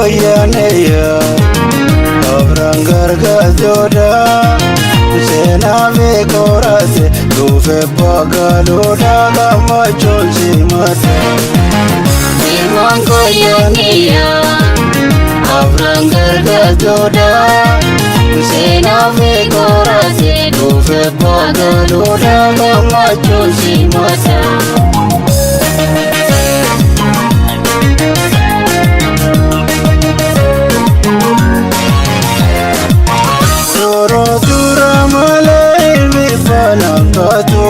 Koyyaneya afran gargaartoodha seenaa fi qoraate dhufe baagaaloodha gammachuun simata. Ilmaan koyyaaniya afran gargaartoodha seenaa fi qoraate dhufe baagaaloodha gammachuun simata. Yeroo dura malee ilmi faana kaatu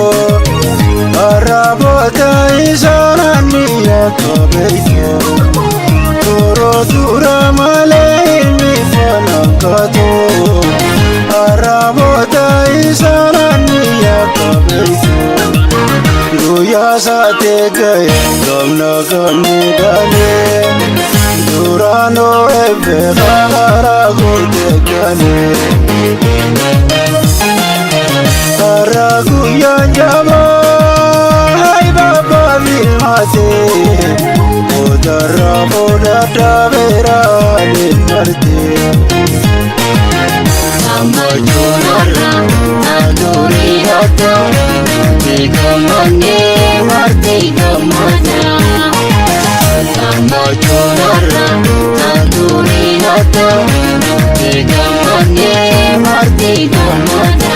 arraboota isaan ni akka beektu. Yeroo dura malee ilmi faana kaatu arraboota isaan ni akka beektu. Guyyaa saatee ga'e gamna gamni galee duraanoo eebbee karaa guutee galee. Har'a guyyaan jabaa haibaba bilmaate Odarra fuudhadha beeraalee marte. Gammachuun har'a naannolee adda beekamannee marti gammada. Gammachuun har'a naannolee adda beekamannee marti gammada.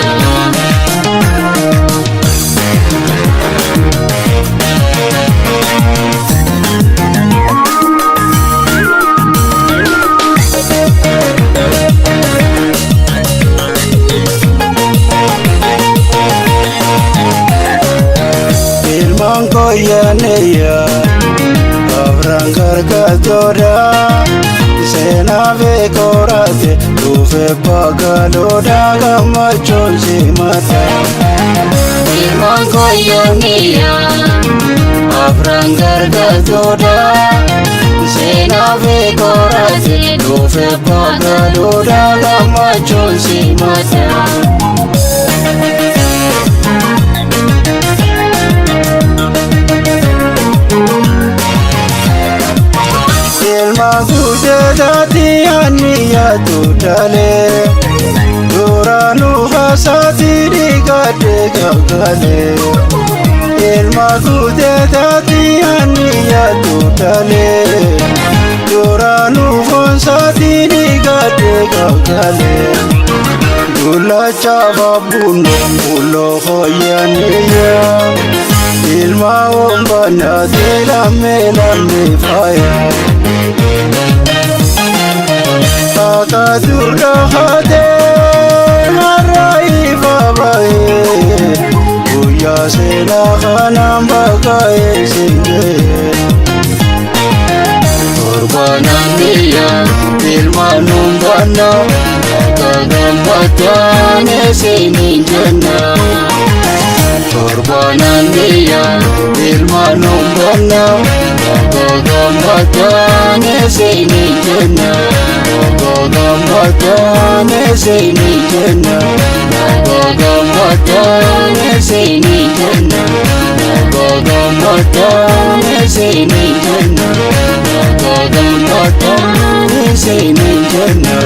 Ilmaan koyyaneya afran gargaartoodha seenaa fi qoraate dhufe baagaaloodha gammachuun simata. Ilmaan koyyaaniya afran gargaartoodha seenaa fi qoraate dhufe baagaaloodha gammachuun simata. Ilma guuteetaati anniyaatu dhalee duraanuu haasaati dhiigadhe gaggaalee. Ilma guuteetaati anniyaatu dhalee duraanuu foonsaati dhiigadhe gaggaalee. Dullacha baabbuun bulloo hooyyaneeyya ilma wombanaati lammee lammee faaya. Akka durga haatee har'a ifa ba'ee guyyaa seenaa kanaan bakka isin ga'e. Torbananiya ilmaan humbanna akka gammaddaan isiniin jenna. Torbananiya ilmaan humbanna akka gammaddaan isiniin jenna. Akka gammaddaan isiniin jenna. Akka gammaddaan isiniin jenna. Akka gammaddaan isiniin jenna. Akka gammaddaan isiniin jenna.